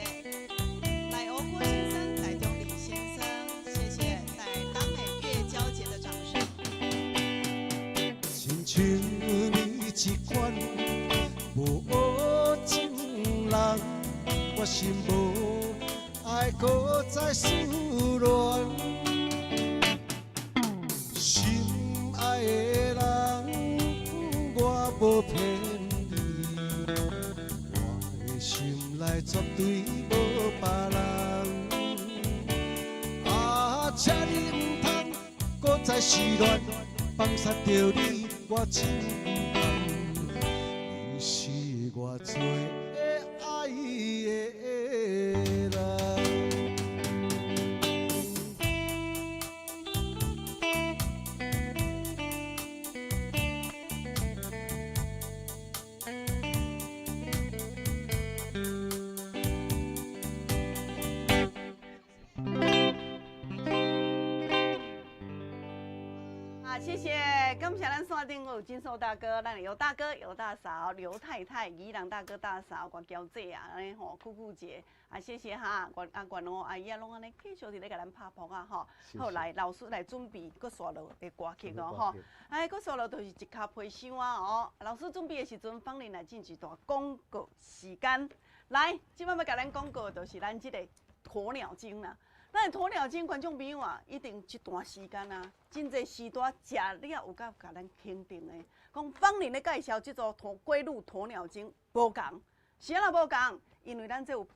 赖欧郭先生、台中李先生，谢谢台东的月娇姐的掌声。亲像你这款无情人，我心无爱阁再思恋。心爱的人，我无骗你，我的心内绝对无别人。啊，请你毋通阁再失恋，放杀著你，我真毋甘。你是我最爱的人。啊，谢谢，感谢咱线顶有金寿大哥，咱尤大哥、尤大嫂、刘太太、宜兰大哥大嫂、郭娇姐啊，按呢吼，姑姑姐啊，谢谢哈，关啊关哦阿姨啊，拢按呢继续伫咧共咱拍扑啊吼。好，来老师来准备，阁煞落的歌曲哦吼。哎，阁煞落就是一跤皮箱啊哦。老师准备的时阵，芳玲来进一段广告时间。来，这摆欲共咱广告的就是咱这个鸵鸟精啦。咱的鸵鸟精观众朋友啊，一定这段时间啊，真济时段食了有够共咱肯定的。讲芳玲咧介绍这组鸵龟鹿鸵鸟精无仝，是按怎无仝？因为咱这有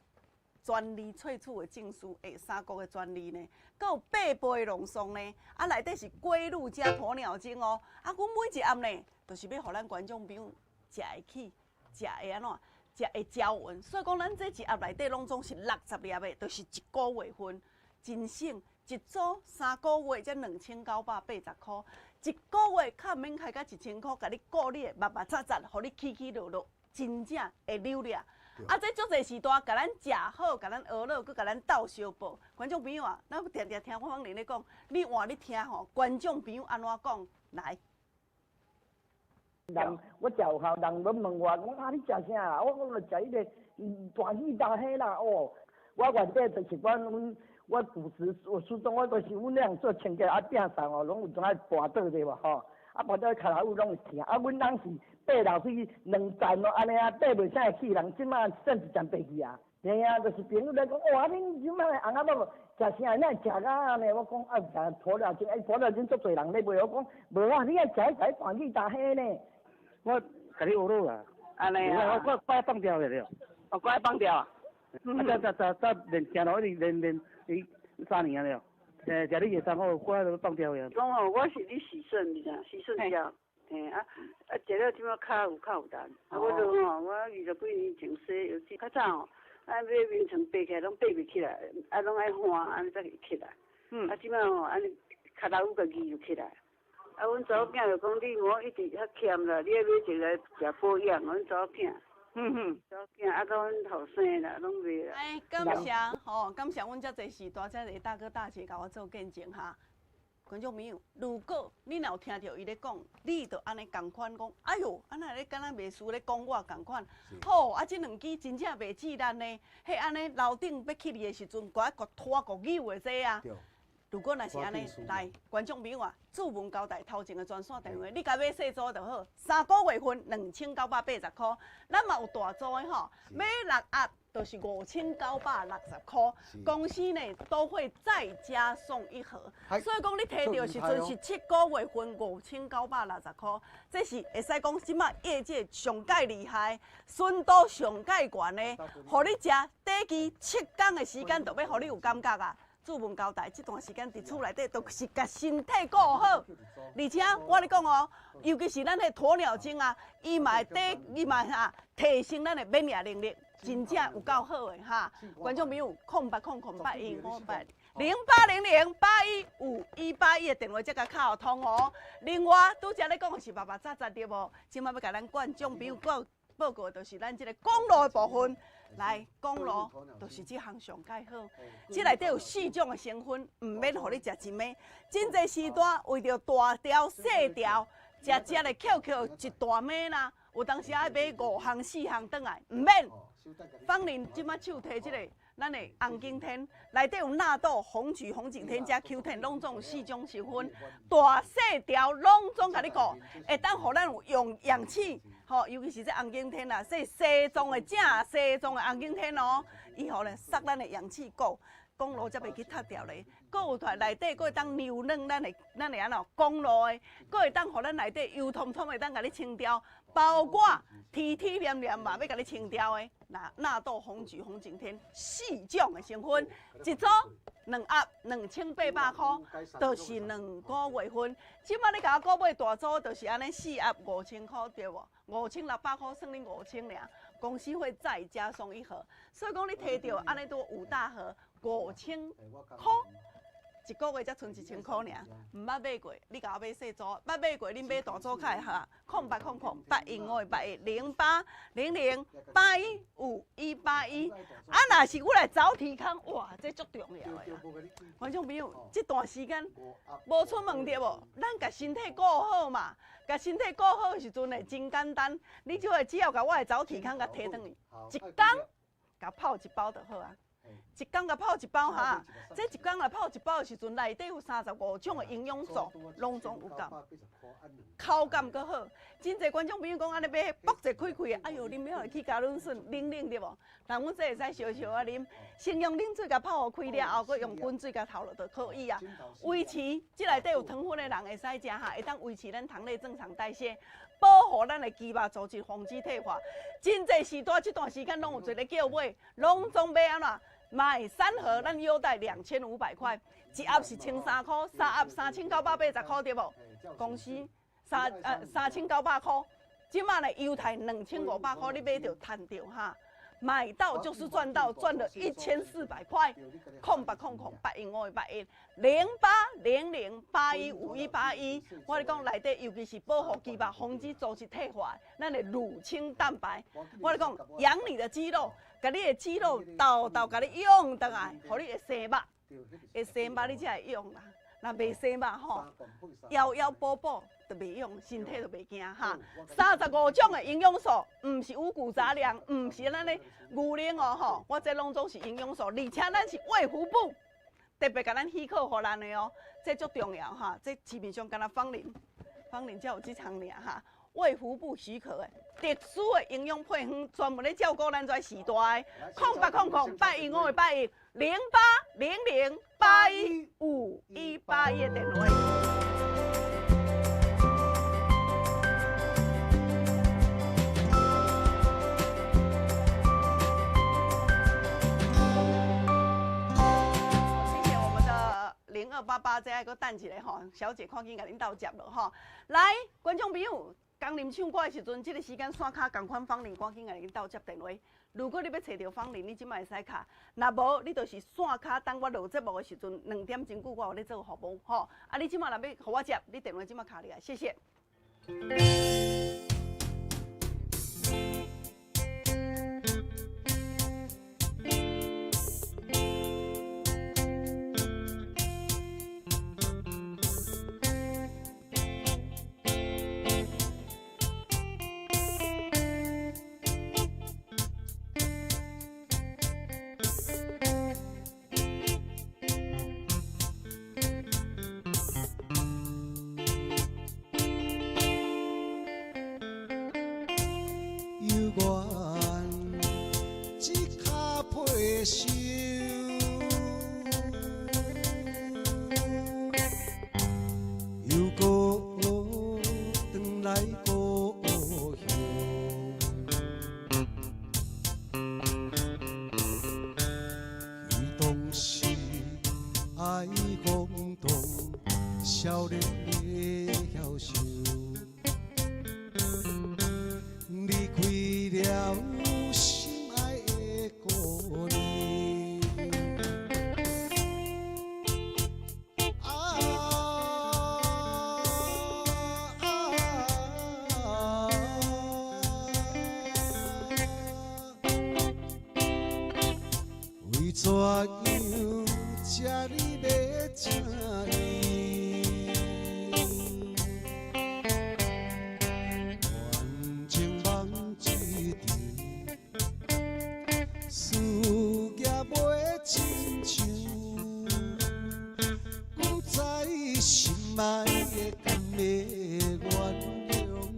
专利萃取的证书，三国的专利呢，阁有8倍浓缩呢，啊内底是龟鹿加鸵鸟精哦。啊，阮每一盒呢，就是欲予咱观众朋友食会起，食会按怎？食会招魂。所以讲，咱这一盒内底拢总是60粒的，就是一个月份。真省，一组3个月才2980箍，一个月较免开到1000箍，共你顾你的密密扎扎，予你起起落落，真正会扭掠。啊，这足济时代，共咱食好，共咱学乐，阁共咱斗相报。观众朋友啊，咱定定听我芳玲咧讲，你换你听吼，观众朋友按怎讲来？人我食有效，人拢问我讲啊，你食啥啦？我讲就食彼个大鱼大虾啦哦。我原底就是讲阮。我古时我初中我就是阮那样做清洁啊，摒扫哦，拢有阵爱跋倒对无吼？啊，跋倒跤头有拢会疼。啊，阮当时爬楼梯2层咯，按呢啊，爬袂啥会去人，这马算一层爬去啊。嘿啊，就是朋友咧讲，哇，恁这马的翁仔某食啥？哪会食到按呢？我讲啊，食鸵鸟精，哎，鸵鸟精足济人咧卖。我讲无啊，你爱食彼个大鱼大虾呢。我共你学落啦。按呢啊。我我放掉了。哦，我放掉啊。啊，这这这练行路一直练练。伊3年了，食你个三好，我都放掉了。讲吼，我是咧洗肾，你知？洗肾药，嘿啊啊，食了这马跤有较有力。啊，我就吼，我20几年前洗腰子，较早吼，啊，欲眠床爬起來攏爬袂起來，啊，攏愛換，按呢才會起來。啊，這擺吼，按呢跤頭趺共字就起來。啊，阮查某囝就講你莫一直遐欠啦，你愛買一個來食保養。阮查某囝，查某囝啊，佮阮後生啦，攏袂啦。哎，感謝吼，感謝阮遮濟時代遮濟大哥大姐共我做見證哈。觀眾朋友，如果你若有聽著伊咧講，你就按呢仝款講，哎喲，啊哪會咧敢若袂輸咧講我仝款。好，啊，這兩支真正袂志力呢，彼按呢樓頂欲起去的時陣，閣愛拖閣扭的這啊。如果若是按呢，來，觀眾朋友啊，注文交代頭前的專線電話，你共買細組就好，三個月份2980箍，咱嘛有大組的吼，買六盒就是5960塊，公司呢都會再加送一盒，所以講你提著的時陣是七個月份5960塊，這是會使講這馬業界上蓋厲害，純度上蓋懸的，予你食短期七工的時間，就欲予你有感覺啊！注文交代，這段時間佇厝內底，就是共身體顧好，而且我咧講哦，尤其是咱彼鴕鳥精啊，伊嘛會提，伊嘛啥提升咱的免疫能力，真正有夠好的哈。觀眾朋友，0800 815 810800815181的電話才共敲通哦。另外，拄才咧講的是爸爸扎扎對無？這擺欲共咱觀眾朋友報報告的，就是咱這個公路的部分。來，公路就是這項上蓋好，這內底有四種的成分，毋免予你食一暝。真濟時段為著大條細條，食食咧扣扣一大暝啦，有當時愛買五項四項轉來，毋免。芳鄰這擺手提這個咱的紅景天，內底有納豆、紅曲、紅景天加 Q10，攏總有四種成分，大細條攏總共你顧，會當予咱有用氧氣。吼，尤其是這紅景天啦，說西藏的正西藏的紅景天哦，伊予咧殺咱的氧氣顧，公路才袂去塌掉咧。閣有台內底閣會當柔軟咱的咱的按怎公路的，閣會當予咱內底油通通會當共你清掉，包括天天黏黏嘛欲共你清掉的。那納豆紅曲紅景天四種的成分，一組兩盒2800塊，就是兩個月份。這擺你共我購買大組，就是按呢四盒5000塊對無？5600塊算你5000爾，公司會再加送一盒。所以講你提著按呢拄五大盒5000塊，一個月才賰1000塊爾，毋捌買過，你共我買細組，捌買過，恁買大組較會哈。0800 815 810800 815181。啊，若是阮來走天空，哇，這足重要的啦。觀眾朋友，這段時間無出門對無？咱共身體顧好嘛，共身體顧好的時陣會真簡單，你就會只要共我的走天空共提轉去，一工共泡一包就好啊。一工共泡一包哈，這一工來泡一包的時陣，內底有35種的營養素，攏總有夠，口感閣好。真濟觀眾朋友講按呢欲卜一開開，哎喲，啉了會起膠軟順，冷冷對無？但阮這會使燒燒仔啉，先用冷水共泡予開了後，閣用滾水共頭落就可以啊。維持這內底有糖分的人會使食哈，會當維持咱糖類正常代謝，保護咱的肌肉組織，防止退化。真濟時段這段時間攏有一个叫買，攏總欲按怎？買三盒，咱優待2500塊，一盒是1300塊，三盒3980塊對無？公司3900塊，這擺呢優待2500塊，你買著趁著哈，買到就是賺到，賺了1400塊，0800 815 810800815181，我咧講內底尤其是保護肌肉，防止組織退化，咱的乳清蛋白，我咧講養你的肌肉。共你的肌肉沓沓共你養轉來，予你會生肉，會生肉你才會勇啦。若袂生肉吼，腰腰補補就袂勇，身體就袂驚哈。35種的營養素，毋是五穀雜糧，毋是咱的牛奶哦吼，我這攏總是營養素，而且咱是衛福部特別共咱許可予咱的哦，這足重要哈。這市面上敢若芳鄰，芳鄰才有這項爾哈。衛福部許可的特殊的營養配方，專門咧照顧咱這時代的。0800 815 810800815181的電話。謝謝我們的0288，這愛閣等一下吼，小姐看緊共恁鬥接落吼。來，觀眾朋友。剛啉唱歌的時陣，這個時間線跤仝款芳鄰趕緊共恁鬥接電話，如果你欲揣著芳玲，你這擺會使敲；若無，你就是線跤等我落節目的時陣，2點鐘久我有咧做服務，吼。啊，你這擺若欲予我接，你電話這擺敲入來，謝謝。怎样这呢欲请伊？缘情梦一场，思念袂亲像，不知心爱的敢会原谅。怎样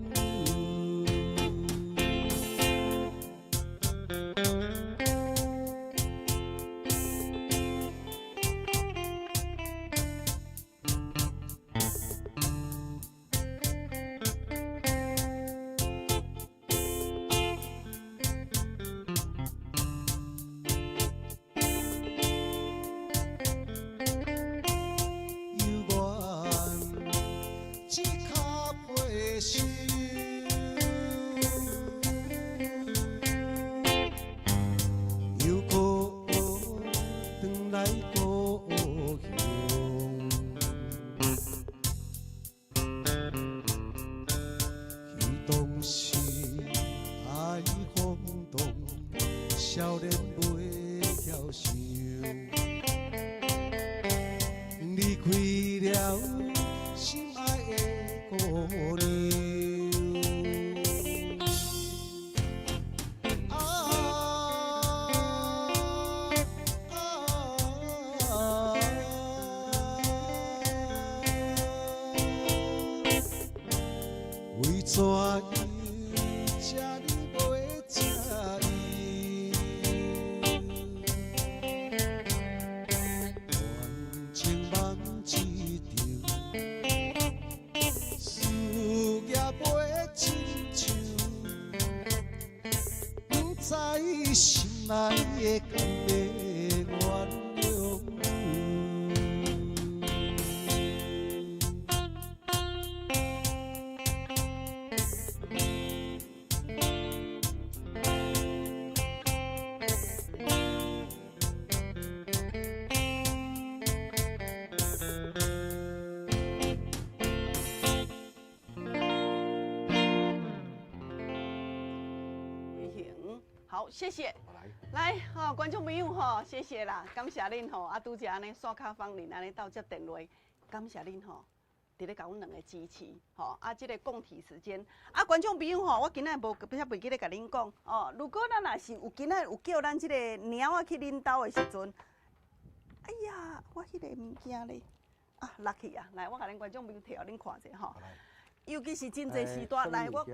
这呢袂请伊？缘情梦一场，思念袂亲像，不知心爱的敢会原谅。好，谢谢。来，吼，观众朋友吼，谢谢啦，感谢恁吼，啊，拄才按呢线跤芳玲按呢斗接电话，感谢恁吼，伫咧共阮两个支持，吼，啊，这个共体时间，啊，观众朋友吼，我今仔无才袂记咧共恁讲，哦，如果咱若是有今仔有叫咱这个猫仔去恁兜的时阵，哎呀，我彼个物件咧，啊，落去啊，来，我共恁观众朋友摕予恁看者吼，尤其是真济时段，来我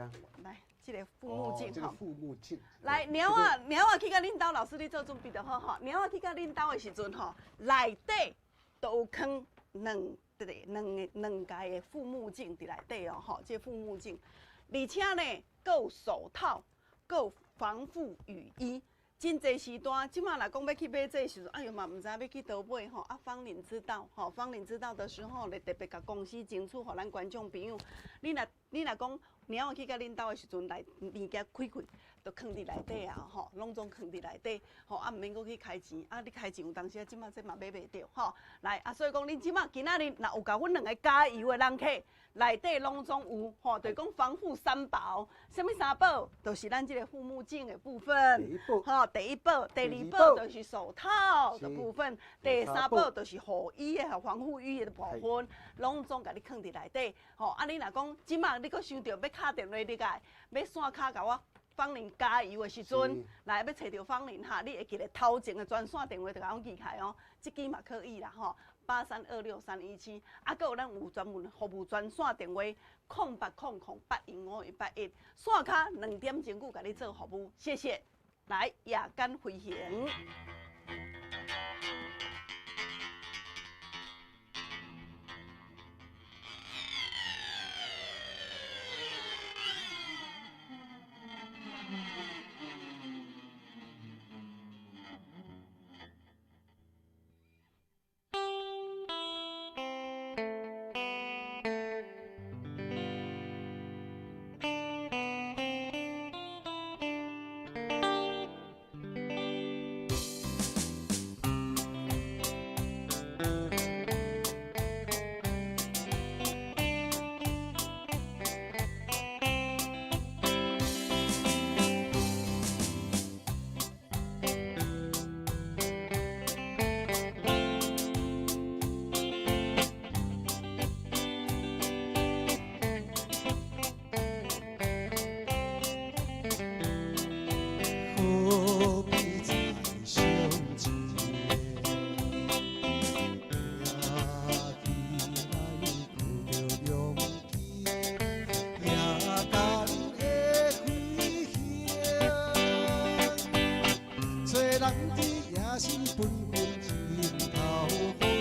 来。这个护目镜吼，护目镜。来，猫仔，猫仔去到恁兜，老师你做准备就好吼。猫仔去到恁兜的时阵吼，内底都有囥两个、两个的护目镜伫内底哦，吼，这护目镜，而且呢，阁有手套，阁有防护雨衣。真济时段，这马若讲欲去买这个时阵，哎哟嘛毋知影欲去佗买吼。啊，芳玲知道吼，芳玲知道的时候咧，特别共公司争取，予咱观众朋友，你若讲猫仔去到恁兜的时阵，来物件开开，都囥佇內底啊，吼，攏總囥佇內底，吼，啊，毋免閣去開錢，啊，你開錢有當時啊，這馬這嘛買袂著，吼。來，啊，所以講恁這馬今仔日若有共阮兩个加油的人客，內底攏總有，吼，就是講防護三寶，啥物三寶？就是咱這个護目鏡的部分，吼，第一寶，第二寶就是手套的部分，第三寶就是雨衣的防護衣的部分，攏總共你囥佇內底，吼，啊，你若講這馬你閣想著欲敲電話入來，欲線敲共我芳玲加油的時陣，來欲揣著芳玲哈，你會記得頭前的專線電話就共阮記起來哦，這支嘛可以啦吼，8326317，啊，閣有咱有專門服務專線電話，0800815181，線跤兩點鐘久共你做服務，謝謝。來，夜間飛行。何必再相见？掠起来靠著勇气，夜间的飞行，找人伫野心奔滚尽头风。